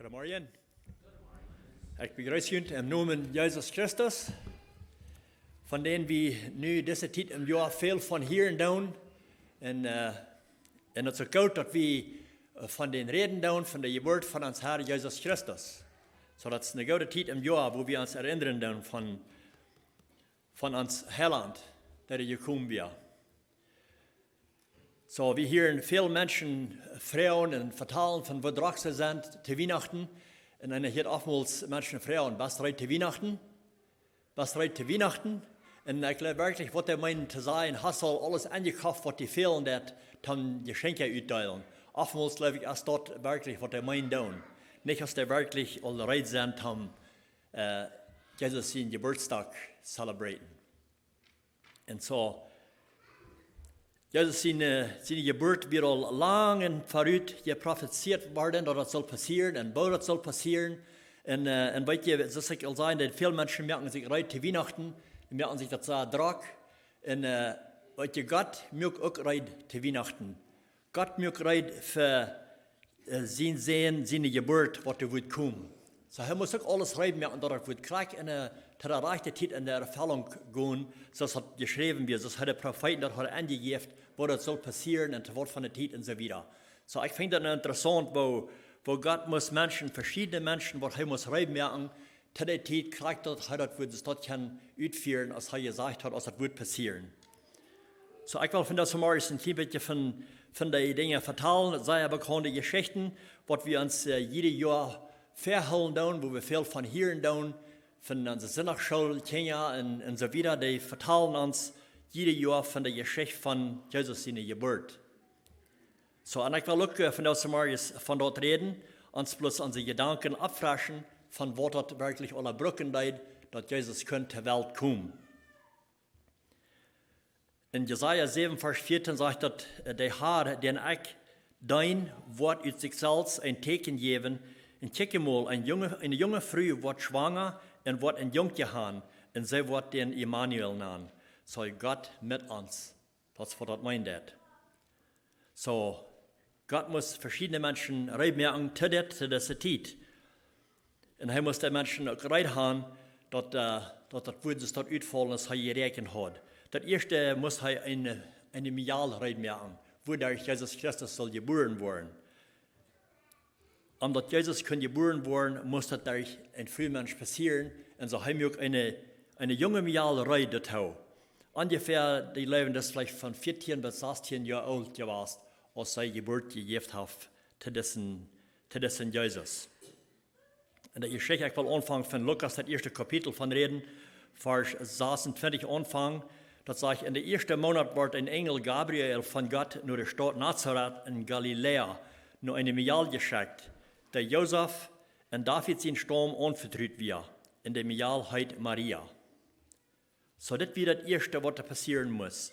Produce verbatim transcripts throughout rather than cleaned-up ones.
Goodemorjen. Ekj bejreess junt em Nomen Jesus Christus, von dän wie nu dise Tiet em Joa väl von hieren doonen. Un, äh, un daut es uk goot, daut wie, äh, von dän räden doonen, von de Jeburt von ons Herr Jesus Christus. Soo, daut es eene goode Tiet em Joa, wua wie ons erinnern doonen von, von ons Heilaunt, daut hee jekomen wia. Soo, wie hieren väl Menschen froagen un vetalen von woo drock see sent to Wienachten. Un dan hieet oftmols Menschen froagen: "Best reed to Wienachten? Best reed to Wienachten?" Un ekj jleew werkjlich, waut dee meenen to sajen: "Hast aul aules enjekoft, waut die fälen deit, toom Jeschenkje utdeelen?" Oftmols jleew ekj, es daut werkjlich, waut dee meenen doonen. Nich, aus dee werkjlich aul reed sent, toom, äh, Jesus sienen Jeburtsdach celebraten. Un soo, Jesus siene, siene Jeburt wia aul lang em Verut jeprofezeit worden, daut daut sull passieren un woo daut sull passieren. Un, äh, un weet jie, soo aus ekj aul säd, daut väl Menschen moaken sikj reed to Wienachten, dee moaken sikj daut sea drock. Un, äh, weet jie, Gott muak uk reed to Wienachten. Gott muak reed fa, äh, sienen Sän siene Jeburt, waut doa wudd komen. Soo, hee must uk aules reed moaken, daut daut wudd krakjt enne, to de rajchte Tiet enne Erfellunk gonen, soo aus daut jeschräwen wia, soo aus hee de Profeeten daut haud aunjejäft, woo daut sull passieren un to waut fa eene Tiet un soo wieda. Soo, ekj finj daut interessaunt, woo, woo Gott must Menschen, veschiedne Menschen, waut hee must reed moaken, to dee Tiet krakjt daut hee daut wudd, daut kaun utfieren, aus hee jesajcht haud, aus daut wudd passieren. Soo, ekj well vondoag zemorjes een kjlien bät von, von dee Dinja vetalen. Daut sent bekaunt Jeschichten, waut wie ons, äh, jieda Joa vehoolen doonen, wua wie väl von hieren doonen, von onse Sindachschoolkjinja un, un soo wieda. Dee vetalen ons jieda Joa von de Jeschicht von Jesus siene Jeburt. Soo, un ekj well uk, äh, vondoag zemorjes von daut räden, ons bloos onse Jedanken auffreschen von waut daut werkjlich aula brucken deed, daut Jesus kunn to Welt komen. En Jesaja säwen, Varsch vieetieen sajcht daut, äh, de Herr, dän ekj deen, woat ut sikj selfst een Tieekjen jäwen, un kjikj mol, eene junge, eene junge Fru woat schwanga un woat een Jung han, un see woat dän Immanuel nanen. Soo Gott met ons. Daut es waut daut meent. Soo, Gott must veschiedne Menschen reed moaken to dit, to dise Tiet. Un hee must de Menschen uk reed han, daut, äh, daut daut wudd soo utfaulen, aus hee jeräakjent haud. Daut ieeschte must hee eene, eene Mejal reed moaken, wua derch Jesus Christus sull jebuaren woaren. Om daut Jesus kunn jebuaren woaren, must daut derch een Frumensch passieren. Un soo hee muak eene, eene junge Mejal reed doatoo. Onjefäa, dee jleewen, daut es veleicht von vieetieen bat sastieen Joa oolt jewast, aus see Jeburt jejäft haft to disen, to disen Jesus. Un de Jeschicht, ekj well aunfangen von Lukas, daut ieeschte Kapitel von räden, Varsch sasuntwintich aunfangen. Daut sajcht: "En dän ieeschten Moonat wort een Enjel Gabriel von Gott no de Staut Nazareth en Galiläa, no eene Mejal jeschekjt, dee Josef, en David sienen Staum, aunvetrut wia, un de Mejal heet Maria." Soo, dit wia daut ieeschte, waut doa passieren must.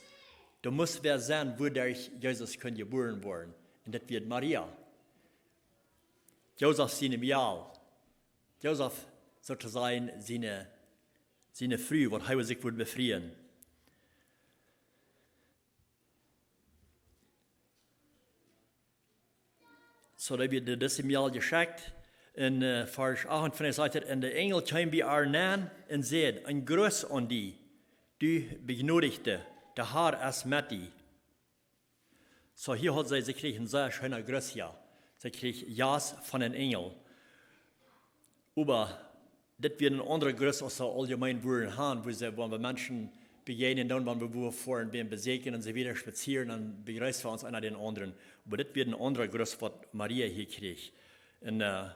Doa must wäa sennen, wua derch Jesus kunn jebuaren woaren. Un dit wia Maria. Josef siene Mejal. Josef, soo to sajen, siene, siene Fru, waut hee sikj wudd befrieen. Soo, daut wia de, dise Mejal jeschekjt. En, äh, Varsch achtentwintich sajcht et: "En de Enjel kjeem bie äa nenn un säd: Een Gruss aun die, du Bejnodichte, de Herr es met die." Soo, hia haud see, see kjrieech een sea scheena Gruss hia. See kjrieech Jast von een Enjel. Oba dit wia een aundra Gruss, aus see auljemeen wudden han, wua see, wan wie Menschen bejäajnen, dan, wan wie wua foaren, wäm besieekjen un soo wieda, spazieren, dan bejreess wie ons eena dän aundren. Oba dit wia een aundra Gruss, waut Maria hia kjrieech. Un, äh,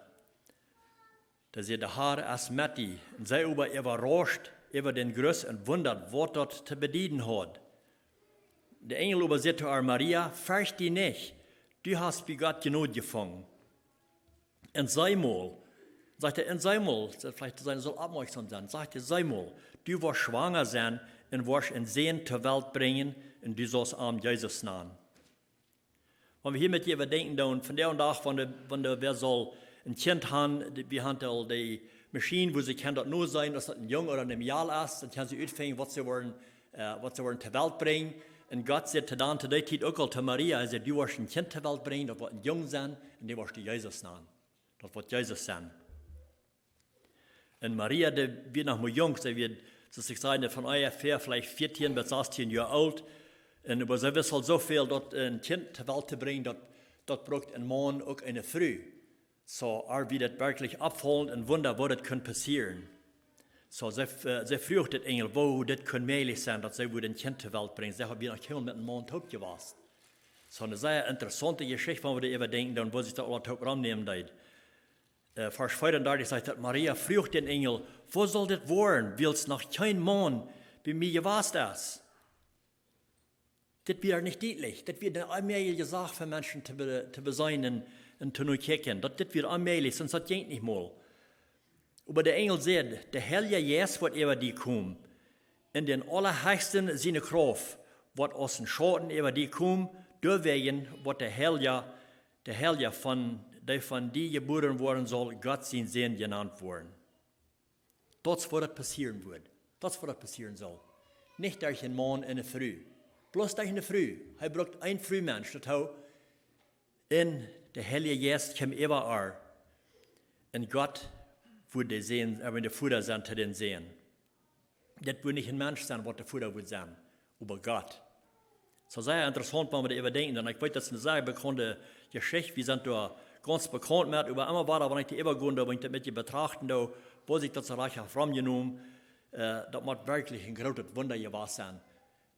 doa säd: "De Herr es met die." Un see oba äwarauscht äwa dän Gruss un wundat, waut daut to bedieden haud. De Enjel oba säd to äa: "Maria, fercht die nich, du hast bie Gott Jnod jefungen." Un see mol, sajcht hee, un see mol, see veleicht to sajen, sull oppmoakjsom sennen, sajcht hee, see mol, du woascht schwanga sennen un woascht een Sän to Welt brinjen, un du saust am Jesus nanen. Wan wie hia met äwadenkjen doonen, vondoag dän Dach, wan de, wan de, wäa saul een Kjint han, de, wie han aul dee Maschien, wua see kjennen daut nu seenen, aus daut een Jung ooda eene Mejal es, dan kjennen see utfinjen, waut see woaren, äh, waut see woaren to Welt brinjen. Un Gott säd to dan, to dee Tiet uk aul to Maria, hee säd: "Du woascht een Kjint to Welt brinjen, daut woat een Jung sennen, un dän woascht du Jesus nanen." Daut woat Jesus sennen. Un Maria, dee wia noch mau junk, see wia, soo aus ekj säd, von onjefäa veleicht vieetieen bat sastieen Joa oolt. Un oba see wist aul soo väl, daut een Kjint to Welt to brinjen, daut, daut brukt een Maun uk eene Fru. Soo, ea wia daut werkjlich oppfaulent un wunda, woo daut kunn passieren. Soo, see, äh, see fruach dän Enjel, woo daut kunn mäajlich sennen, daut see wudd een Kjint to Welt brinjen. See haud noch kjeenmol met een Maun toop jewast. Soo, eene sea interessaunte Jeschicht, wan wie doaräwa denkjen, dan wudd ekj daut aul toop romnämen deed. Äh, Varsch veeaundartich sajcht daut Maria fruach dän Enjel: "Woo saul dit woaren, wiels noch kjeen Maun bie mie jewast es?" Dit wia nich dietlich. Dit wia eene onmäajliche Sach fa Menschen to be-, to beseenen un, un to nokjikjen. Daut, dit wia onmäajlich, sonst daut jinkj nich mol. Oba de Enjel säd: "De Heilja Jeist woat äwa die komen. Un dän Aulahechsten siene Krauft woat aus een Schauten äwa die komen. Doawäajen woat de Heilja, de Heilja von, dee von die jebuaren woaren saul, Gott sien Sän jenant woaren." Daut es woo daut passieren woat. Daut es woo daut passieren saul. Nich derch een Maun un eene Fru. Bloos derch eene Fru. Hee brukt een Frumensch, daut hee, un de Heilja Jeist kjeem äwa äa. Un Gott wudd de Sän, äh, de Voda sennen to dän Sän. Dit wudd nich een Mensch sennen, waut de Voda wudd sennen, oba Gott. Soo sea interessaunt, wan wie doaräwa denkjen. Un ekj weet, daut es eene sea bekaunte Jeschicht. Wie sent doa gaunz bekaunt met, oba emma wada, wan ekj doaräwa go, dan, wan ekj daut met die betrachten doo, woo sikj daut soo rajcht haft romjenomen, äh, daut mott werkjlich een grootet Wunda jewast sennen.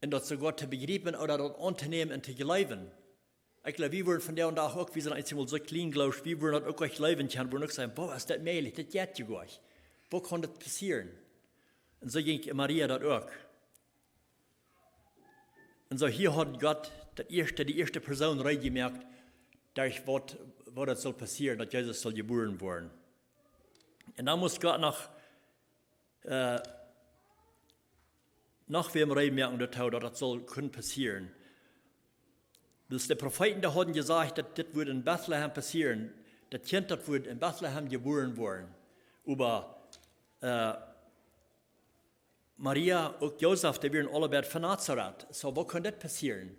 Un daut soogoa to bejriepen ooda daut auntonämen un to jleewen. Ekj jleew, wie wudden vondoag dän Dach uk, wie sent eensjemol soo kjlien, jleew ekj, wie wudden daut uk nich jleewen kjennen, wudden uk sajen: "Boah, es daut mäajlich, daut jeit je goanich. Woo kaun daut passieren?" Un soo jinkj Maria daut uk. Un soo hia haud Gott daut ieeschte, de ieeschte Persoon reed jemoakt, derch waut, waut daut saul passieren, daut Jesus saul jebuaren woaren. Un dan must Gott noch, äh, noch wäm reed moaken doatoo, daut daut saul kunnen passieren. Wiels de Profeeten, dee hauden jesajcht, daut dit wudd en Betlehem passieren. Daut Kjint, daut wudd en Betlehem jebuaren woaren. Oba, äh, Maria, uk Josef, dee wieren aule beid von Nazaret. Soo, woo kunn dit passieren?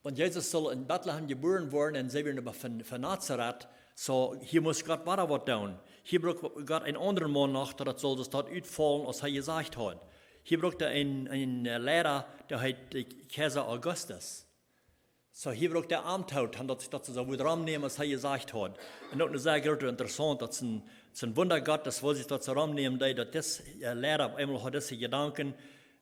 Wan Jesus saul en Betlehem jebuaren woaren un see wieren oba von, von Nazaret, soo, hia must Gott wada waut doonen. Hia brukt Gott een aundren Maun noch, daut daut saul soo utfaulen, aus hee jesajcht haud. Hia brukt hee een, een, äh, Leida, dee heet, äh, Kjeisa Augustus. Soo, hia brukt hee Auntwuat, un daut, daut see soo wudd romnämen, aus hee jesajcht haud. Un uk eene sea groote, interessaunt, daut es een, es een Wunda Gott, daut, woo sikj daut soo romnämen deed, daut dis, äh, Leida opp eemol haud dise Jedanken,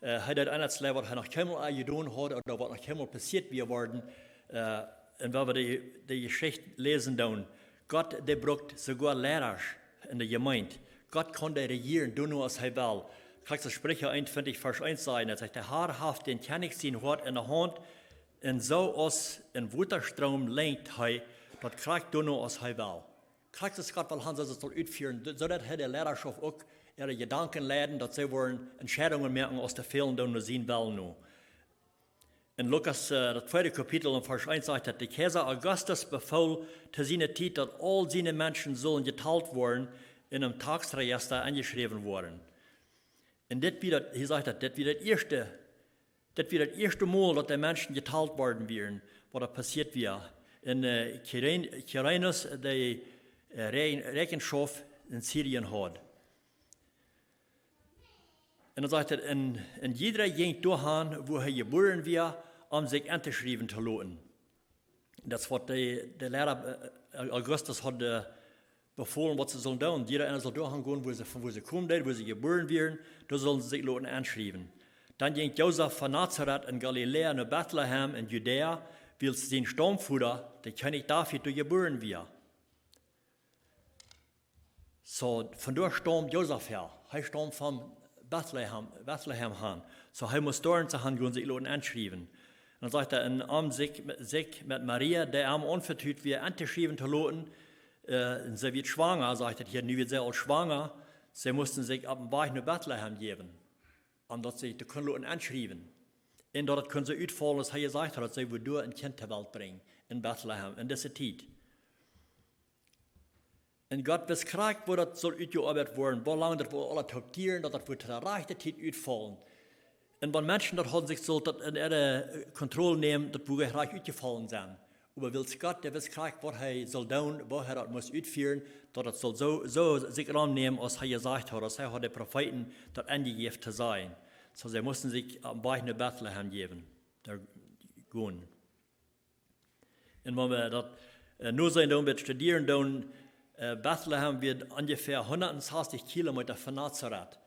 äh, hee deed eent, waut hee noch kjeenmol aul jedonen haud, ooda waut noch kjeenmol passieet wia worden, äh, un wan wie de, de Jeschicht läsen doonen, Gott, dee brukt soogoa Leida en de Jemeent. Gott kaun dee rejieren, doonen aus hee well. Krakjt soo aus Spricha eenuntwintich, Varsch eent sajcht, daut sajcht: "De Har haft dän Kjennich sien Hoat en de Haunt, un soo aus een Wotastroom lenkjt hee daut krakjt doonen aus hee well." Krakjt soo aus Gott well haben, soo daut saul utfieren, soo daut hee de Leidaschoft uk äare Jedanken leiden, daut see woaren Entscheidungen moaken, aus dee fälen doonen no sien Wellen no. En Lukas, äh, daut tweede Kapitel en Varsch eent sajcht daut: "De Kjeisa Augustus befool to siene Tiet, daut aul siene Menschen sullen jetalt woaren un em Taksrejista enjeschräwen woaren." Un dit wia daut, hia sajcht daut, dit wia daut ieeschte, dit wia daut ieeschte Mol, daut de Menschen jetalt worden wieren, waut doa passieet wia. Un, äh, Kiren-, Kirenus, dee, äh, Re-, Räakjenschoft en Syrien haud. Un dan sajcht et: "En, en jieda jinkj doahan, wua hee jebuaren wia, om sikj entoschriewen to loten." Daut es waut de, de Leida, äh, Augustus haud, äh, befolen, waut see sullen doonen. Jieda eena sull doahan gonen, wua see, von wua see komen deeden, wua see jebuaren wieren, doa sullen see sikj loten enschriewen. Dan jinkj Josef von Nazaret en Galiläa no Betlehem en Judäa, wiels sien Staumvoda, de Kjennich David, doa jebuaren wia. Soo, von doa staumd Josef häa. Hee staumd von Betlehem, Betlehem han. Soo, hee must doa han gonen sikj loten enschriewen. Un dan sajcht et: "En om sikj, sikj met Maria, dee am aunvetrut wia, entoschriewen to loten, äh, un see wort schwanga", sajcht et hia, nu wia see aul schwanga. See musten sikj opp dän Wajch no Betlehem jäwen, om daut see sikj kunnen loten enschriewen. Un daut et kunn soo utfaulen, aus hee jesajcht haud, daut see wudd doa een Kjint to Welt brinjen, en Betlehem, en dise Tiet. Un Gott wist krakjt, woo daut sull utjeoabeit woaren, woo lang daut wudd aules toop dieren, daut daut wudd to de rajchte Tiet utfaulen. Un wan Menschen daut hauden sikj sullt daut en äare, äh, Kontroll nämen, daut wudd rajcht utjefollen sennen. Oba wiels Gott, dee wist krakjt, waut hee sull doonen, woo hee daut must utfieren, daut et sull soo, soo sikj aunneemen, aus hee jesajcht haud, aus hee haud de Profeeten daut aunjejäft to sajen. Soo, see musten sikj opp dän Wajch no Betlehem jäwen, doa gonen. Un wan wie daut, äh, nu seenen doonen, wie studieren doonen, äh, Betlehem wia onjefäa hundatachtzig Kilometa von Nazaret.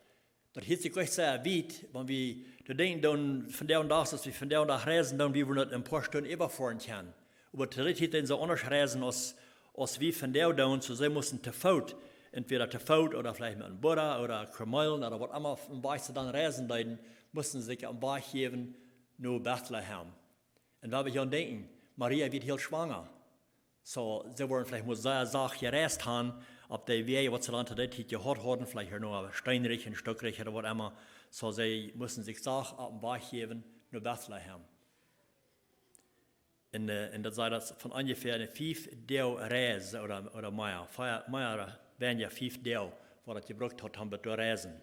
Daut hieet sikj leicht sea wiet, wan wie doa denkjen doonen, vondoag dän Dach, aus wie vondoag dän Dach reisen doonen, wie wudden daut en een poa Stunden äwafoaren kjennen. Oba to dee Tiet deeden see aundasch reisen aus, aus wie vondoag doonen, soo see musten to Foot, entwäda to Foot ooda veleicht met een Burra ooda Kameelen ooda waut emma, opp dän Wajch see dan reisen deeden, musten see sikj opp dän Wajch jäwen no Betlehem. Un wan wie hia aun denkjen, Maria wort hiel schwanga. Soo, see wudden veleicht mau sea sacht jereist haben, opp dee Wäaj, waut see dan to dee Tiet jehaut hauden, veleicht noch steenrich un stuckrich ooda waut emma. Soo, see musten sikj sacht opp dän Wajch jäwen no Betlehem. Un, äh, un daut säd daut von onjefäa eene fief Doag Reis ooda, ooda mea, fief, mea ooda weinja fief Doag, waut daut jebrukt haud, om doa to reisen.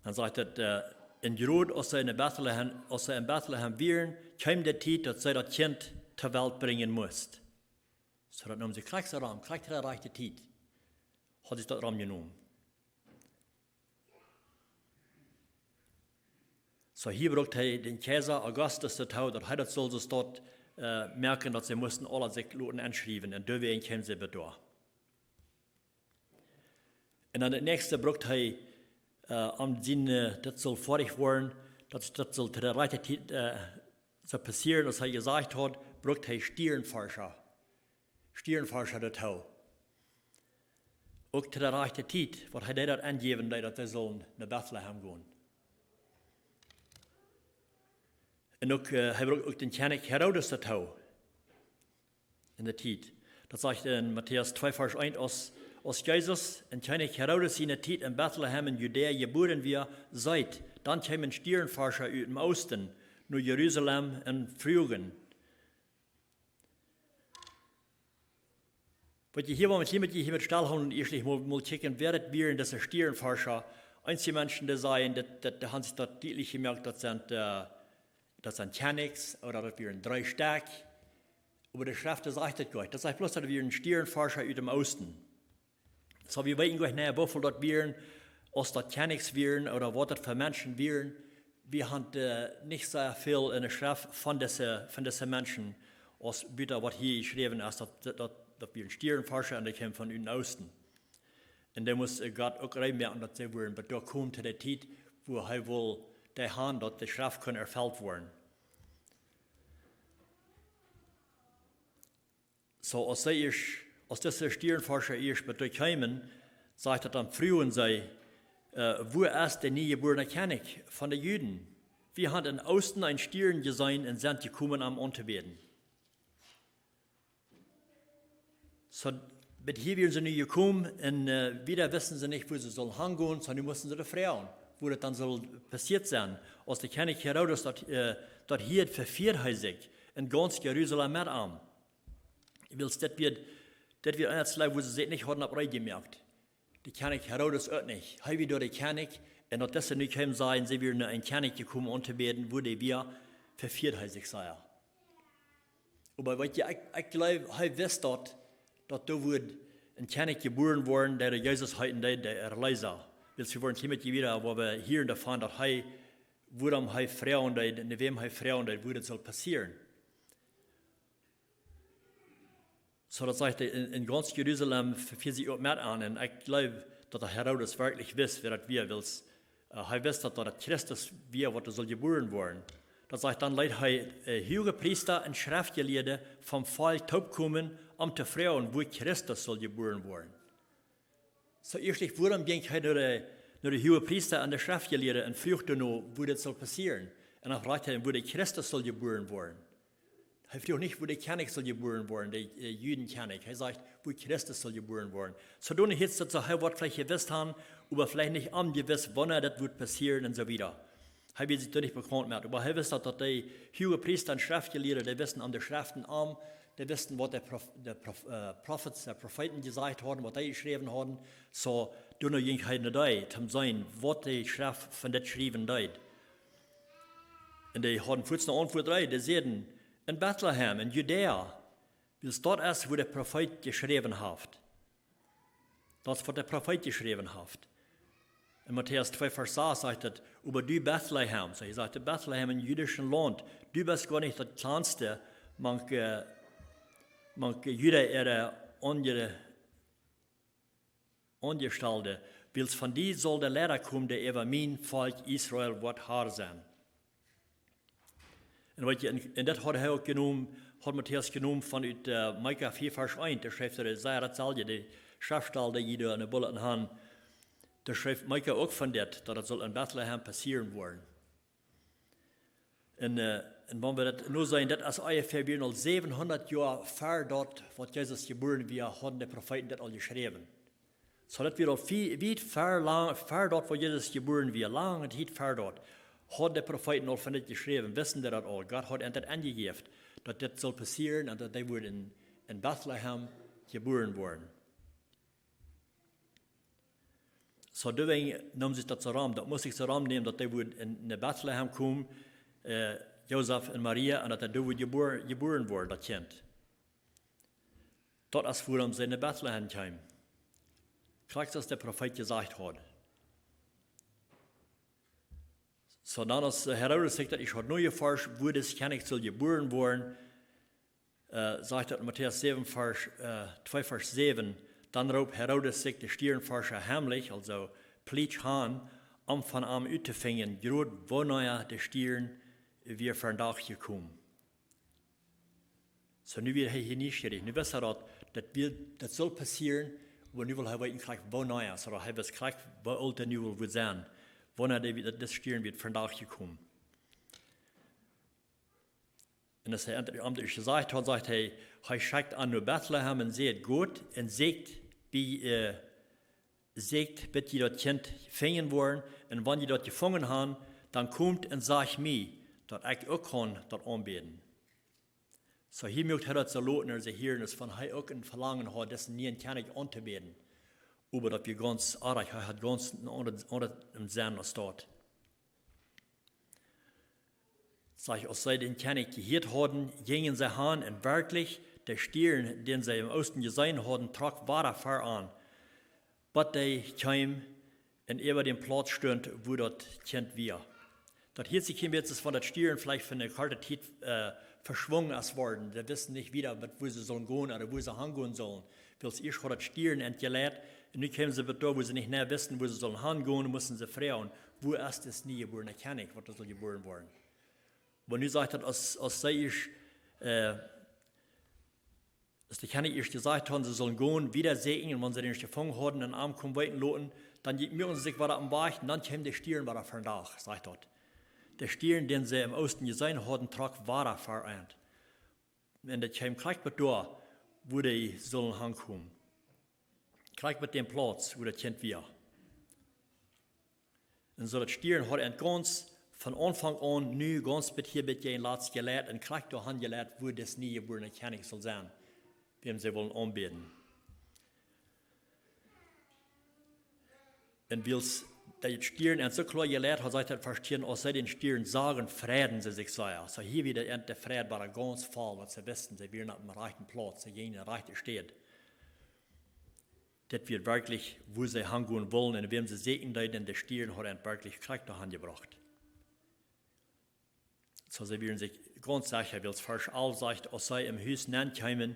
Dan sajcht et, äh, un jrod aus see en Betlehem, aus see en Betlehem wieren, kjeem de Tiet, daut see daut Kjint to Welt brinjen must. Soo daut neem sikj krakjt soo rom, krakjt de rajchte Tiet. Haud sikj daut rom jenomen. Soo hia brukt hee dän Kjeisa Augustus doatoo, daut hee daut sull soo doa, äh, moaken, daut see musten aula sikj loten enschriewen. Un doawäajen kjeemen see bat doa. Un dan daut näakjste brukt hee, äh, om sien, äh, daut sull foadich woaren, daut, daut sull to de rajchte Tiet, äh, soo passieren, aus hee jesajcht haud, brukt hee Stierenforscha. Stierenforscha doatoo. Uk to de rajchte Tiet, waut hee deed daut aunjäwen, deed daut see sullen no Betlehem gonen. Un uk, äh, hee brukt uk dän Kjennich Herodes doatoo. En de Tiet. Daut sajcht en Matäus twee Varsch eent, aus, aus Jesus en Kjennich Herodes siene Tiet en Betlehem en Judäa jebuaren wia, sajcht, dan kjeemen Stierenforscha ut dän Oosten no Jerusalem un fruagen. Waut jie hia, wan wie hia met, hia met stellhoolen, ieescht mol, mol kjikjen, wäa daut wieren dise Stierenforscha. Eenje Menschen, dee sajen, daut, daut, dee haben sikj daut dietlich jemoakt, daut sent, äh, daut sent Kjennichs, ooda daut wieren dree Stekj. Oba de Schreft, dee sajcht daut goanich. Daut sajcht bloos, daut wieren Stierenforscha ut dän Oosten. Soo, wie weeten goanich, nä, woo väl daut wieren, aus daut Kjennichs wieren, ooda waut daut fa Menschen wieren. Wie haben, äh, nich sea väl en de Schreft von dise, von dise Menschen, aus buta waut hia jeschräwen es, daut, daut, daut wieren Stierenforscha un dee kjeemen von dän Oosten. Un doa must, äh, Gott uk reed moaken, daut see wudden bat doa komen to de Tiet, wua hee wull dee haben, daut de Schreft kunn erfelt woaren. Soo, aus see ieescht, aus dise Stierenforscha ieescht bat doa kjeemen, sajcht daut dan, fruagen see, äh, wua es de niejebuarne Kjennich von de Juden? Wie haben em Oosten eenen Stiern jeseenen un sent jekomen, am auntobäden. Soo, bat hia wieren see nu jekomen un, äh, wieda wisten see nich, wua see sullen hangonen, soo nu musten see doa froagen, wua daut dan sull passieet sennen, aus de Kjennich Herodes daut, äh, daut hieed, vefieed hee sikj un gaunz Jerusalem met am. Wiels daut wia, daut wia eent, wua see sikj nich hauden opp reed jemoakt. De Kjennich Herodes uk nich. Hee wia doa de Kjennich, un daut dise nu kjeemen sajen, see wieren no een Kjennich jekomen auntobäden, wua dee wia, vefieed hee sikj sea. Oba weet jie, ekj, ekj jleew, hee wist daut, daut doa wudd een Kjennich jebuaren woaren, dee Jesus heeten deed, de Erleesa. Wiels wie woaren hia met wieda, wua wie hieren doavon, daut hee, wuarom hee froagen deed, no wäm hee froagen deed, wua daut sull passieren. Soo daut sajcht, en, en gaunz Jerusalem vefieed sikj uk met am. Un ekj jleew, daut de Herodes werkjlich wist, wäa daut wia, wiels, äh, hee wist, daut daut Christus wia, waut doa sull jebuaren woaren. Daut sajcht, dan leet hee, äh, Huagepriesta un Schreftjelieede vom Volkj toopkomen, om to froagen, wua Christus sull jebuaren woaren. Soo ieescht, wuarom jinkj hee no de, no de Huagepriesta un de Schreftjelieede un fruach doa no, wua dit sull passieren? Un dan fruach hee, wua de Christus sull jebuaren woaren. Hee fruach nich, wua de Kjennich sull jebuaren woaren, de, äh, Judenkjennich. Hee sajcht, wua Christus sull jebuaren woaren. Soo dan hieet daut soo, hee woat veleicht jewist haben, oba veleicht nich aul jewist, wanea daut wudd passieren un soo wieda. Hee wia sikj doa nich bekaunt met. Oba hee wist daut, daut de Huagepriesta un Schreftjelieede, dee wisten aun de Schreften aun, dee wisten, waut de Prof-, de Prof-, äh, Prophets, de Profeeten jesajcht hauden, waut dee jeschräwen hauden. Soo, doano jinkj hee no dee, om to seenen, waut de Schreft von dit schriewen deed. Un dee hauden fuaz ne Auntwuat reed. Dee säden: "En Betlehem, en Judäa, wiels daut es, wua de Profeet jeschräwen haft." Daut es, waut de Profeet jeschräwen haft. En Matäus twee Varsch sas sajcht et: "Oba du, Betlehem", soo, hee sajcht: "Betlehem em jüdischen Launt, du best goa nich daut kjlanste mank, äh, mank Juda äare Aunje-, Aunjestalde, wiels von die saul de Leida komen, dee äwa mien Volkj Israel woat Har sennen." Un weet jie, en, en daut haud hee uk jenomen, haud Matäus jenomen von ut, äh, Micha vea Varsch eent, doa schrift hee sea daut selwje, de Schreftstäd, dee jie doa enne Bulletin han, doa schrift Micha uk von dit, daut et saul en Betlehem passieren woaren. Un, äh, un wan wie daut nu seenen, daut es onjefäa wia aul säwenhundat Joa ver daut, waut Jesus jebuaren wia, hauden de Profeeten daut aul jeschräwen. Soo daut wia aul wie-, wiet ver lang, ver daut, waut Jesus jebuaren wia, lange Tiet ver daut, hauden de Profeeten aul von dit jeschräwen, wisten dee daut aul. Gott haud an daut aunjejäft, daut dit sull passieren un daut hee wudd en, en Betlehem jebuaren woaren. Soo, doawäajen neem sikj daut soo rom. Daut must sikj soo rom nämen, daut hee wudd en, en Betlehem komen, äh, Josef un Maria, un daut hee doa wudd jebuar-, jebuaren woaren, daut Kjint. Daut es wuarom see no Betlehem kjeemen. Krakjt aus de Profeet jesajcht haud. Soo dan, aus, äh, Herodes sikj daut ieescht haud nojeforscht, wua dis Kjennich sull jebuaren woaren, äh, sajcht daut en Matäus säwen Varsch, äh, twee Varsch säwen: "Dan roopt Herodes sikj de Stierenforscha hemlich", aulsoo plietsch, "han, om von am uttofinjen, jrod wannea de Stiern wia vondoag jekomen." Soo, nu wia hee hia nieschierich. Nu wist hee daut, daut wia, daut sull passieren, oba nu wull hee weeten krakjt wannea, soo daut hee wist krakjt, woo oolt daut nu wudd sennen, wannea de, daut, daut Stiern wia vondoag jekomen. Un aus hee an, an jesajcht haud, sajcht hee, hee schekjt an no Betlehem un säd: "Got un sieekjt bie, äh, sieekjt, bat jie daut Kjint finjen woaren, un wan jie daut jefungen han, dan komt un sajcht mie, daut ekj uk kaun daut aunbäden." Soo, hia mucht hee daut soo loten, aus hee hia es, von hee uk een Velangen haud, disen nieen Kjennich auntobäden. Oba daut wia gaunz aundasch, hee haud gaunz een aundret, aundret em Senn aus daut. Sajcht, aus see dän Kjennich jehieet hauden, jinjen see han, un werkjlich, de Stiern, dän see em Oosten jeseenen hauden, trock wada ver an, bat hee kjeem un äwa dän Plauz stunt, wua daut Kjint wia. Daut hieet sikj hia een bät von daut Stiern veleicht fa eene korte Tiet, äh, veschwungen es worden. See wisten nich wieda, waut, wua see sullen gonen ooda wua see hangonen sullen. Wiels ieescht haud daut Stiern an jeleit, un nu kjeemen see bat doa, wua see nich mea wisten, wua see sullen hangonen, musten see froagen: "Wua es dis niejebuarne Kjennich, waut doa sull jebuaren woaren?" Oba nu sajcht daut, aus, aus see ieescht, äh, aus de Kjennich ieescht jesajcht haud, see sullen gonen, wieda sieekjen, un wan see dän ieescht jefungen hauden un am komen weeten loten, dan muaken see sikj wada oppem Wajch, un dan kjeem de Stiern wada vondoag, sajcht daut. De Stiern, dän see em Oosten jeseenen hauden, trock wada ver an. Un daut kjeem krakjt bat doa, wua see sullen hankomen. Krakjt bat dän Plauz, wua daut Kjint wia. Un soo daut Stiern haud an gaunz von Aunfank aun, nu gaunz bat hia bat jäajen latst jeleit un krakjt doa han jeleit, wua dis niejebuarne Kjennich sull sennen, wäm see wullen aunbäden. Un wiels daut Stiern an soo kloa jeleit haud, sajcht daut Varsch tieen, aus see dän Stiern sagen, freiden see sikj sea. Soo hia wia daut an de Freid wada gaunz voll, waut see wisten, see wieren oppem rajchten Plauz, see jinjen enne rajchte Städ. Dit wia werkjlich, wua see hangonen wullen un wäm see sieekjen deeden, un de Stiern haud an werkjlich krakjt doa han jebrocht. Soo see wieren sikj gaunz secha, wiels Varsch alf sajcht, aus see em Hus nenkjeemen,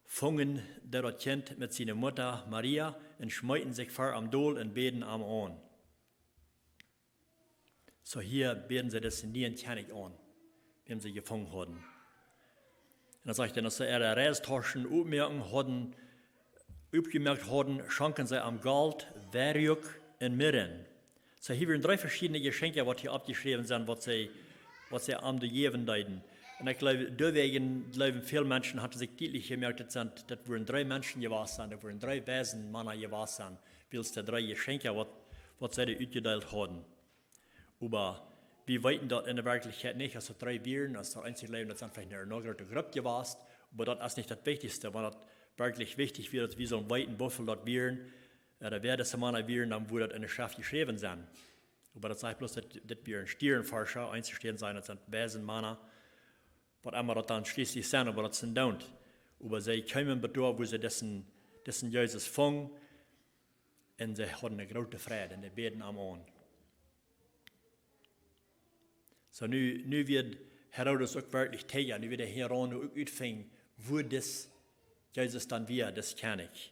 fungen see daut Kjint met siene Mutta Maria un schmeeten sikj ver am dol un bäden am aun. Soo hia bäden see disen nieen Kjennich aun, dän see jefungen hauden. Un dan sajcht et, aus see äare Reistauschen oppmoaken hauden, oppjemoakt hauden, schonken see am Golt, Weiruak un Mirren. Soo hia wieren dree veschiedne Jeschenkja, waut hia oppjeschräwen sent, waut see, waut see am doa jäwen deeden. Un ekj jleew, doawäajen jleewen väl Menschen, hauden sikj dietlich jemoakt, daut sent, daut wudden dree Menschen jewast sennen, daut wudden dree Weisen Mana jewast sennen, wiels de dree Jeschenkja, waut, waut see doa utjedeelt hauden. Oba wie weeten daut enne Werkjlichkjeit nich, aus daut dree wieren, aus daut eensje Läwen, daut sent veleicht eene groote Grupp jewast, oba daut es nich daut Wichtichste. Wan daut werkjlich wichtich wia, daut wie sullen weeten, woo väl daut wieren, äh, ooda wäa dise Mana wieren, dan wudd daut enne Schreft jeschräwen sennen. Oba daut sajcht bloos, daut dit wia een Stierenforscha, eenje Stieren sajen, daut sent weise Mana, waut emma daut dan schlieslich sent, oba daut sent doont. Oba see kjeemen bat doa, wua see disen, disen Jesus fungen, un see hauden eene groote Freid un dee bäden am aun. Soo, nu, nu wia Herodes uk werkjlich tieja, nu wia hee hia aun uk utfinjen, wua dis Jesus dan wia, dis Kjennich.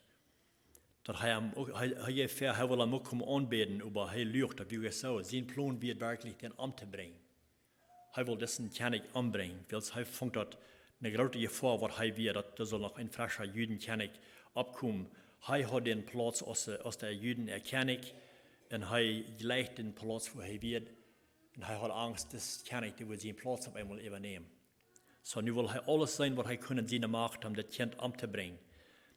Daut hee am uk, hee, hee jeef väa, hee wull am uk komen aunbäden, oba hee luach, daut wia soo. Sien Plon wia werkjlich, dän omtobrinjen. Hee wull disen Kjennich ombrinjen, wiels hee funk daut eene groote Jefoa, waut hee wia, daut doa sull noch een frescha Judenkjennich oppkomen. Hee haud dän Plauz aus, aus de Juden äa Kjennich, un hee jleicht dän Plauz, wua hee wia. Un hee haud Angst, dis Kjennich, dee wudd sienen Plauz opp eemol äwanämen. Soo, nu wull hee aules seenen, waut hee kunn en siene Macht, om daut Kjint omtobrinjen.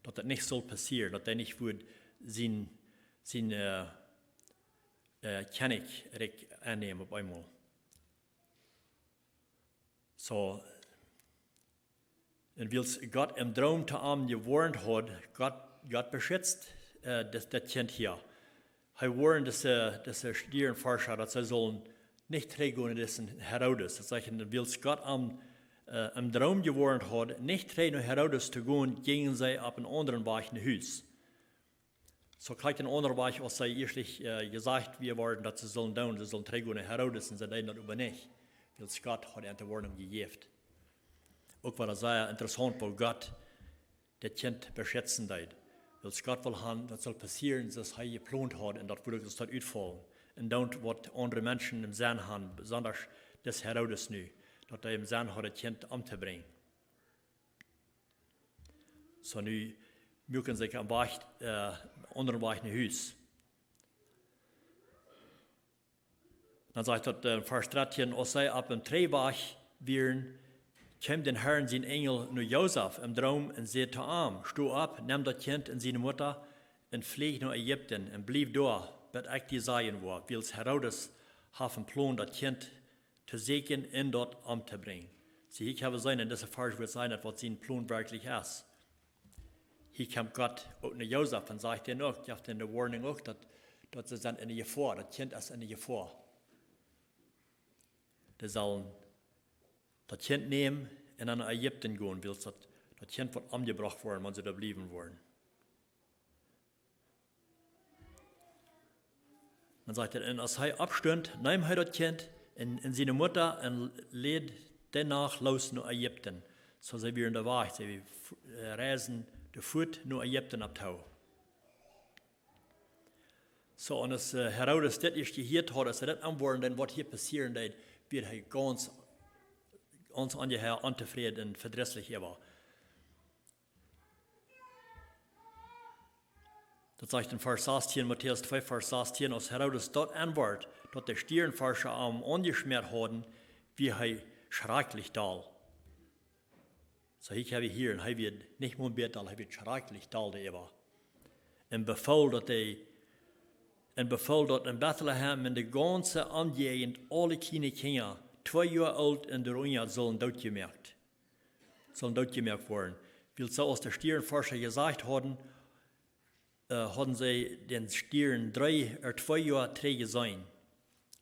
Daut daut nich sull passieren, daut hee nich wudd sien, sien, äh, äh, Kjennichrikj aunnämen opp eemol. Soo, un wiels Gott em Droom to am jewoarnt haud, Gott, Gott beschützt, äh, daut, daut Kjint hia. Hee woarnt dise, dise Stierenforscha, daut see sullen nich trigjgonen no disen Herodes. Daut sajcht, un wiels Gott am, äh, em Droom jewoarnt haud, nich trigj no Herodes to gonen, jinjen see opp eenen aundren Wajch no Hus. Soo krakjt een aundra Wajch, aus see ieeschtlich, äh, jesajcht wia worden, daut see sullen doonen, see sullen trigjgonen no Herodes, un see deeden daut oba nich, wiels Gott haud an de Woarnunk jejäft. Uk wia daut sea interessaunt, woo Gott daut Kjint beschitzen deed. Wiels Gott wull han, daut sull passieren, soo aus hee jeplont haud, un daut wudd uk soo utfaulen. Un dan waut aundre Menschen em Senn han, besonda dis Herodes nu, daut hee em Senn haud, daut Kjint omtobrinjen. Soo, nu muaken see sikj aum Wajch, äh, aundren Wajch no Hus. Dan sajcht daut, äh, Varsch dartieen: Aus see opp dän Trigjwajch wieren, kjeem dän Harn sien Enjel no Josef em Droom un säd to am: Sto opp, nem daut Kjint un siene Mutta un fliecht no Ägipten un bliew doa, bat ekj die sajen woa, wiels Herodes haft een Plon, daut Kjint to sieekjen un daut omtobrinjen. See, hia kjenn wie seenen, en dise Varsch woat seenen, daut waut sien Plon werkjlich es. Hia kjemt Gott uk no Josef un sajcht am uk, jeft am de Woarnunk uk, daut, daut see sent en Jefoa, daut Kjint es en Jefoa. Dee sellen daut Kjint nämen un no Ägipten gonen, wiels daut, daut Kjint woat omjebrocht woaren, wan see doa bliewen woaren. Dan sajcht et, un aus hee oppstunt, neem hee daut Kjint un, un siene Mutta un leet dee Nacht loos no Ägipten. Soo see wieren doawajch, see, äh, reisden to Foot no Ägipten opp too. Soo, un aus, äh, Herodes dit ieescht jehieet haud, aus hee daut aunwoaren deed, waut hia passieren deed, wort hee gaunz, gaunz onjehia ontofräd un vedrisslich äwa. Daut sajcht en Varsch sastieen, Matäus twee, Varsch sastieen: Aus Herodes daut enwoat, daut de Stierenforscha am aunjeschmäat hauden, wort hee schrakjlich doll. Soo, hia kjenn wie hieren, hee wort nich mau bät doll, hee wort schrakjlich doll doaräwa. Un befool, daut hee, un befool, daut en Betlehem un de gaunze Omjäajent aule kjliene Kjinja, twee Joa oolt un doarunja, sullen dootjemoakt, sullen dootjemoakt woaren. Wiels soo aus de Stierenforscha jesajcht hauden, äh, hauden see dän Stieren dree, äh, twee Joa trigj jeseenen.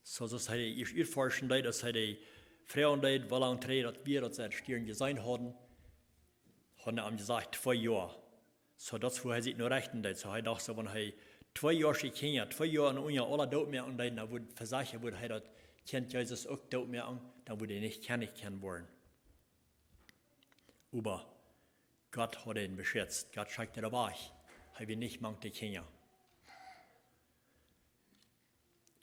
Soo aus hee ieescht utforschen deed, aus hee dee froagen deed, woo lang trigj daut wia, daut see dän Stieren jeseenen hauden, hauden see am jesajcht, twee Joa. Soo daut es, wua hee sikj no rechten deed. Soo hee docht soo, wan hee twee Joa siene Kjinja, twee Joa un unja aula dootmoaken deed, dan wudd, vesechat wudd hee daut Kjint Jesus uk dootmoaken, dan wudd hee nich Kjennich kjennen woaren. Oba Gott haud am beschützt. Gott schekjt am wajch. Hee wia nich mank de Kjinja.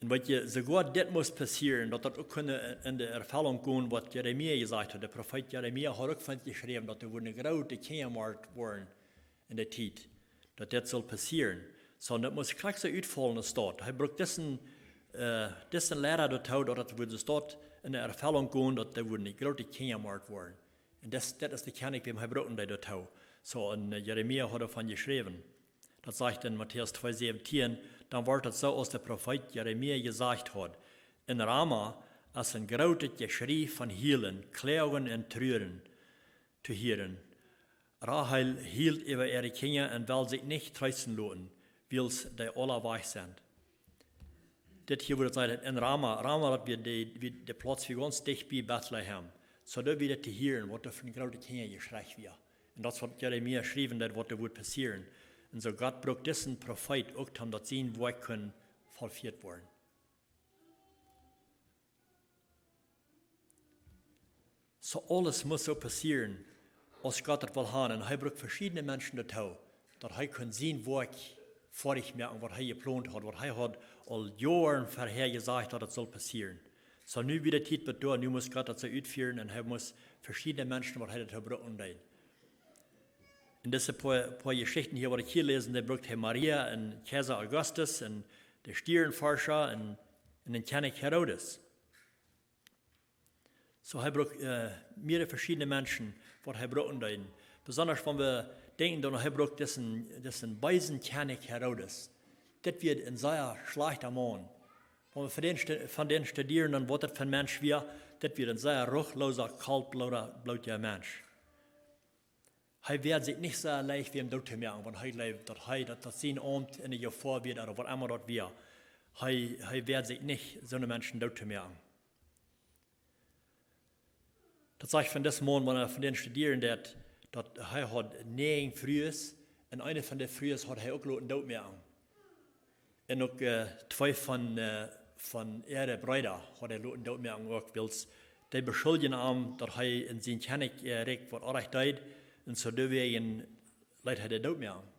Un weet jie, soogoa dit must passieren, daut daut uk kunn en de Erfellunk komen, waut Jeremia jesajcht haud. De Profeet Jeremia haud uk von jeschräwen, daut doa wudd eene groote Kjinjamoakt woaren en de Tiet, daut dit sull passieren. Soo, un daut must krakjt soo utfaulen aus daut. Hee brukt disen, äh, disen Leida doatoo, daut daut wudd soo en de Erfellunk komen, daut doa wudd eene groote Kjinjamoakt woaren. Un daut, daut es de Kjennich, wäm hee brucken deed doatoo. Soo, un, äh, Jeremia haud doavon jeschräwen. Daut sajcht en Matäus twee säwentieen: Dan wort et soo, aus de Profeet Jeremia jesajcht haud: En Rama es een grootet Jeschrie von Hielen, Kloagen un Truaren to hieren. Rahel hielt äwa äare Kjinja un well sikj nich treesten loten, wiels dee aula wajch sent. Dit hia woat daut sajen, en Rama. Rama, daut wia de, wia de Plauz wia gaunz dicht bie Betlehem. Soo doa wia daut to hieren, waut doa fa een grootet Kjinjajeschrei wia. Un daut es waut Jeremia schreef, daut waut doa wudd passieren. Un soo Gott brukt disen Profeet uk, om daut sien Woakj kunn vollfieet woaren. Soo aules must soo passieren, aus Gott daut wull haben. Un hee brukt veschiedne Menschen doatoo, daut hee kunn sien Woakj foadich moaken, waut hee jeplont haud, waut hee haud aul Joaren verhäa jesajcht, daut et sull passieren. Soo nu wia de Tiet bat doa, nu must Gott daut soo utfieren un hee must veschiedne Menschen, waut hee doatoo brucken deed. En dise poa, poa Jeschichten hia, waut ekj hia läs, dee brukt hee Maria un Kjeisa Augustus un de Stierenforscha un, un dän Kjennich Herodes. Soo hee brukt, äh, mearere veschiedne Menschen, waut hee brucken deed. Besondasch wan wie denkjen, daut hee brukt disen, disen beesen Kjennich Herodes. Dit wia een sea schlajchta Maun. Wan wie von dän stu-, von dän studieren, dan waut daut fa een Mensch wia, dit wia een sea ruchloosa, kaltbloodiga, bloodiga Mensch. Hee wäad sikj nich soo leicht wäm doot to moaken, wan hee jleewd, daut hee, daut, daut sien Aumt enne Jefoa wia, ooda waut emma daut wia. Hee, hee wäad sikj nich, soone Menschen doot to moaken. Daut sajcht von disen Maun, wan hee von dän studieren deed, daut hee haud näajen Frues, un eene von de Frues haud hee uk loten doot moaken. Un uk, äh, twee von, äh, von äare Breeda haud hee loten doot moaken uk, wiels dee beschuldjen am, daut hee en sien Kjennichrikj, äh, waut Orrajcht deed, un soo doawäajen leet hee dee doot moaken.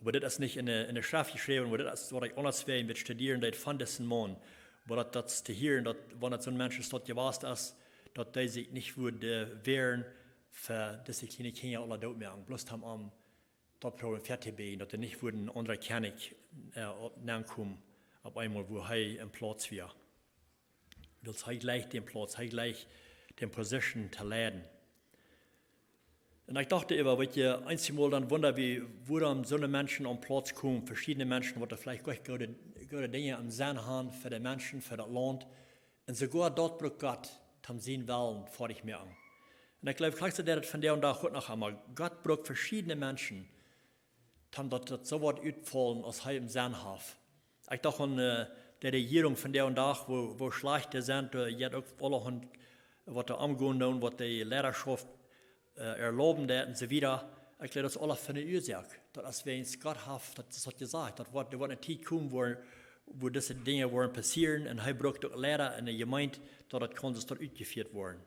Oba dit es nich en de, en de Schreft jeschräwen, oba dit es waut ekj aundasch wäa wudd studieren deed von disen Maun. Oba daut, daut es to hieren, daut wan et soon Mensch es, daut jewast es, daut dee sikj nich wudd, äh, wäaren fa dise kjliene Kjinja aula doot moaken, bloos om am daut proowen väatobieejen, daut doa nich wudd een aundra Kjennich, äh, nenkomen opp eemol, wua hee em Plauz wia. Wiels hee jleicht dän Plauz, hee jleicht dän Position to leiden. Un ekj docht äwa, weetst, eenjemol dan wunda wie, wuarom soone Menschen aum Plauz komen, veschiedne Menschen, waut veleicht goot goode, goode Dinja em Senn haben fa de Menschen, fa daut Launt. Un soogoa daut brukt Gott, om sienen Wellen foadich moaken. Un ekj jleew, krakjt soo daut vondoag dän Dach uk noch emol, Gott brukt veschiedne Menschen, om daut, daut soo woat utfaulen, aus hee em Senn haft. Ekj docht aun, äh, de Rejierunk vondoag dän Dach, woo, woo schlajcht dee sent, äh, jeit uk aulahaunt, waut doa aungonen deit, waut de Leidaschoft, äh, erlauben deit un soo wieda. Ekj jleew, daut es aules fa eene Uasoak. Daut es wäajens Gott haft daut, daut jesajcht. Daut woat, doa woat eene Tiet komen, wua, wua dise Dinja woaren passieren. Un hee brukt uk Leida en de Jemeent, daut daut kaun, daut daut utjefieet woat.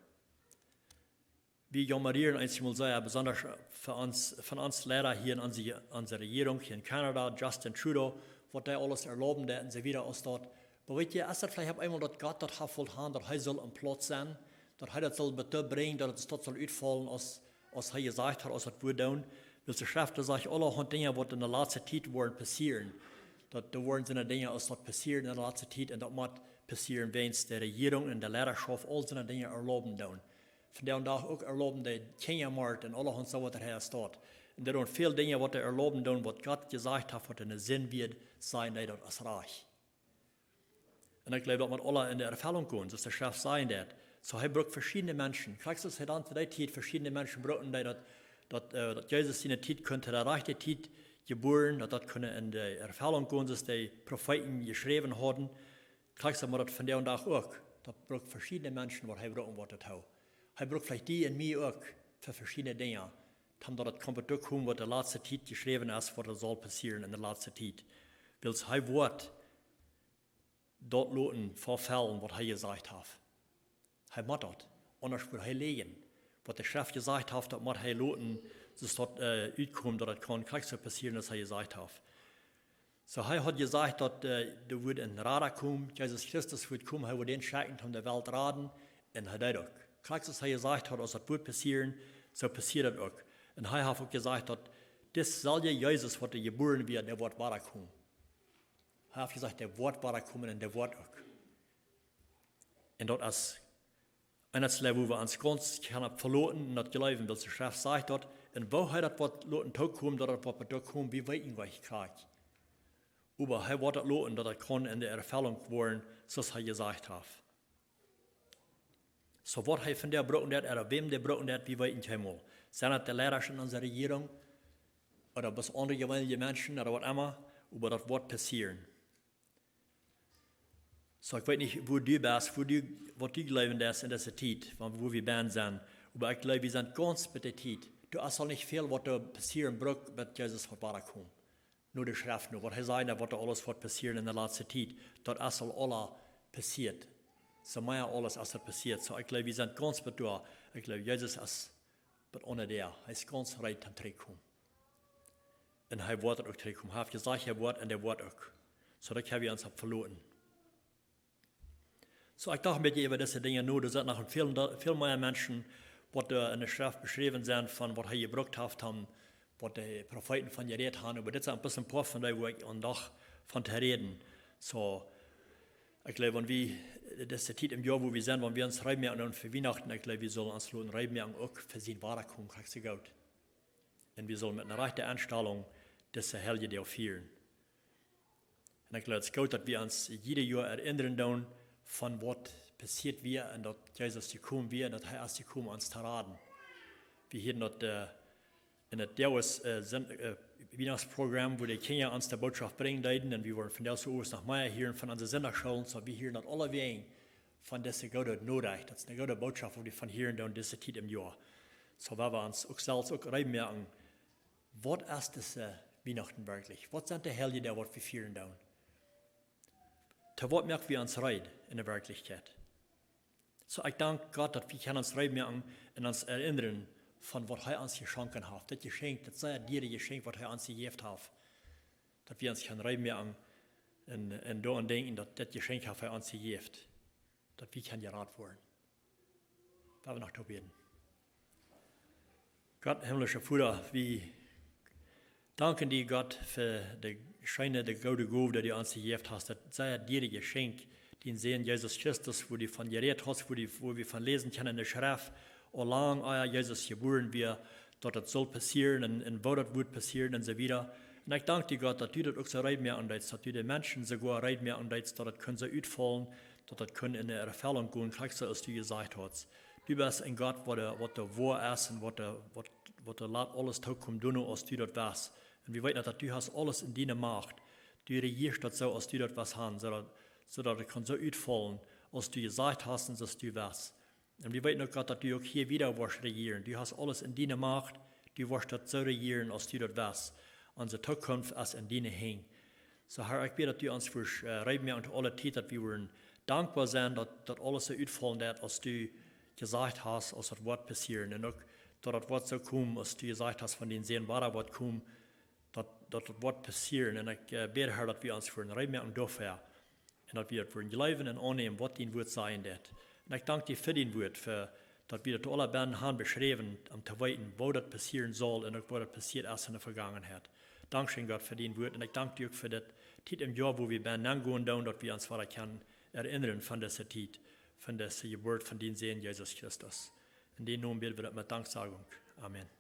Wie jaumren eenjemol sea, besondasch fa ons, von ons Leida hia en onse, onse Rejierunk hia en Kanada, Justin Trudeau, waut hee aules erlauben deit un soo wieda aus daut. Oba weetst, es daut veleicht opp eemol, daut Gott daut haft wullt haben, daut hee sull em Plauz sennen, daut hee daut sull bat doa brinjen, daut et daut sull utfaulen, aus, aus hee jesajcht haud, aus daut wudd doonen. Wiels de Schreft sajcht, aulahaunt Dinja, waut en de latste Tiet woaren passieren. Daut, doa woaren soone Dinja, aus daut passieren en de latste Tiet, un daut mott passieren, wäajens de Rejierunk un de Leidaschoft aul soone Dinja erlauben doonen. Vondoag dän Dach uk erlauben dee Kjinjamart un aulahaunt soo waut doa es daut. Un doa sent väl Dinja, waut dee erlauben doonen, waut Gott jesajcht haft, waut en de Sind wia, sajen dee, daut es rajcht. Un ekj jleew, daut mott aules en de Erfellunk gonen, soo aus de Schreft sajen deit. Soo, hee brukt veschiedne Menschen. Krakjt soo aus hee dan to dee Tiet veschiedne Menschen brukt, dee daut, daut, äh, daut Jesus en de Tiet kunn, to de rajchte Tiet jebuaren, daut daut kunn en de Erfellunk gonen, soo aus de Profeeten jeschräwen hauden. Krakjt soo mott daut vondoag dän Dach uk. Daut brukt veschiedne Menschen, waut hee brucken woat doatoo. Hee brukt veleicht die un mie uk fa veschiedne Dinja. Dan daut et kaun bat doa komen, waut de latste Tiet jeschräwen es, waut doa saul passieren en de latste Tiet. Wiels hee woat daut loten erfellen, waut hee jesajcht haft. Hee mott daut. Aundasch wudd hee läajen. Waut de Schreft jesajcht haft, daut mott hee loten, soo daut, äh, utkomen, daut et kaun krakjt soo passieren, aus hee jesajcht haft. Soo, hee haud jesajcht, daut, äh, doa wudd een Rada komen, Jesus Christus wudd komen, hee wudd dän schekjen, om de Welt raden, un hee deed uk. Krakjt soo aus hee jesajcht haud, aus daut wudd passieren, soo passieed daut uk. Un hee haft uk jesajcht, daut dis selwja Jesus, waut doa jebuaren wia, dee woat wada komen. Hee haft jesajcht, dee woat wada komen un dee woat uk. Un daut es, un daut es, wua wie ons gaunz kjennen opp veloten un daut jleewen, wiels de Schreft sajcht daut, un woo hee daut woat loten tookomen, daut et woat bat doa komen, wie weeten nich krakjt. Oba hee woat daut loten, daut et kaun en de Erfellunk woaren, soo aus hee jesajcht haft. Soo waut hee vondoag brucken deit, ooda wäm dee brucken deit, wie weeten kjeenmol. Sent daut de Leidasch en onse Rejierunk, ooda bloos aundre jeweenelje Menschen, ooda waut emma, oba daut woat passieren. Soo, ekj weet nich, wua du best, wua du, waut du jleewen deist en dise Tiet, von wua wie bennen sent. Oba ekj jleew, wie sent gaunz bie de Tiet. Doa es aul nich väl, waut doa passieren brukt, bat Jesus woat wadakomen. No de Schreft, no waut hee säd, waut doa aules woat passieren en de latste Tiet. Daut es aul aules passieet. Soo mea aules es doa passieet. Soo, ekj jleew, wie sent gaunz bie doa. Ekj jleew, Jesus es bie ons doa. Hee es gaunz reed toom trigjkomen. Un hee woat uk trigjkomen. Hee haft jesajcht, hee woat un hee woat uk. Soo, doa kjenn wie ons opp veloten. Soo, ekj docht een bät äwa dise Dinja no. Doa sent noch väl, väl mea Menschen, waut doa en de Schreft beschräwen sent, von waut hee jebrukt haft, haben, waut de Profeeten von jerät haben. Oba dit sent een bät een poa von dee, wua ekj aun docht von to räden. Soo, ekj jleew, wan wie, dise Tiet em Joa, wua wie sent, wan wie ons reed moaken fa Wienachten, ekj jleew, wie sellen ons loten reed moaken uk fa sien Wadakomen, krakjt soo goot. Un wie sellen met eene rajchte Enstalunk dise Heljedoag fieren. Un ekj jleew, daut es goot, daut wie ons jiedet Joa erinnren doonen von waut passieet wia un daut Jesus jekomen wia un daut hee es jekomen, ons to raden. Wie hieeden daut, äh, en daut Joa, äh, Sen-, äh, Wienachtsprogram, wua de Kjinja ons de Bootschoft brinjen deeden, un wie woaren vondoag soo owes noch mea hieren von onse Sindachschoolen, soo wie hieren daut aulawäajen von dise goode Norecht. Daut es eene goode Bootschoft, wua wie von hieren doonen dise Tiet em Joa. Soo, wua wie ons uk selfst uk reed moaken, waut es dise Wienachten werkjlich? Waut sent de Heljedoag, waut wie fieren doonen? To waut moak wie ons reed en de Werkjlichkjeit? Soo, ekj dank Gott, daut wie kjennen ons reed moaken un ons erinnren von waut hee ons jeschonken haft. Daut Jeschenkj, daut sea diere Jeschenkj, waut hee ons jejäft haft. Daut wie ons kjennen reed moaken un, un doaraun denkjen, daut daut Jeschenkj haft hee ons jejäft. Daut wie kjennen jerat woaren. Lot ons noch bäden. Gott, himmlischa Voda, wie danken die, Gott, fa de scheene, de goode Gow, dee du ons jejäft hast, daut sea diere Jeschenkj, dien Sän Jesus Christus, wua du von jerät hast, wua du, wua wie von läsen kjennen en de Schreft, aul lang ea Jesus jebuaren wia, daut daut sull passieren un, un woo daut wudd passieren un soo wieda. Un ekj dank die, Gott, daut du daut uk soo reed moaken deetst, daut du de Menschen soogoa reed moaken deetst, daut daut kunn soo utfaulen, daut daut kunn en de Erfellunk gonen, krakjt soo aus du jesajcht hast. Du best een Gott, waut doa, waut doa woa es un waut doa, waut, waut doa lat aules tookomen doonen, aus du daut west. Un wie weeten, daut du hast aules en diene Macht. Du rejieescht daut soo, aus du daut west haben, soo daut, soo daut daut kunn soo utfaulen, aus du jesajcht hast un aus du west. Un wie weeten uk, Gott, daut du uk hia wieda woascht rejieren. Du hast aules en diene Macht, du woascht daut soo rejieren, aus du daut west. Onse Tookunft es en diene Henj. Soo, Herr, ekj bäd, daut du ons woascht, äh, reed moaken to aule Tiet, daut wie woaren dankboa sennen, daut, daut aules soo utfaulen deed, aus du jesajcht hast, aus daut woat passieren. Un uk daut daut woat soo komen, aus du jesajcht hast, von dien Sän wada woat komen, daut, daut daut woat passieren. Un ekj, äh, bäd, Herr, daut wie ons woaren reed moaken doafäa. Un daut wie daut woaren jleewen un aunnämen, waut dien Wuat sajen deed. Un ekj dank die fa dien Wuat, fa daut wie daut aula bennen haben beschräwen, om to weeten, woo daut passieren saul un uk woo daut passieet es en de Vegangenheit. Dankscheen, Gott, fa dien Wuat. Un ekj dank die uk fa dise Tiet em Joa, wua wie bennen aungonen doonen, daut wie ons wada kjennen erinnren von dise Tiet, von dise Jeburt von dien Sän Jesus Christus. En dien Nomen bäd wie daut met Danksagung. Amen.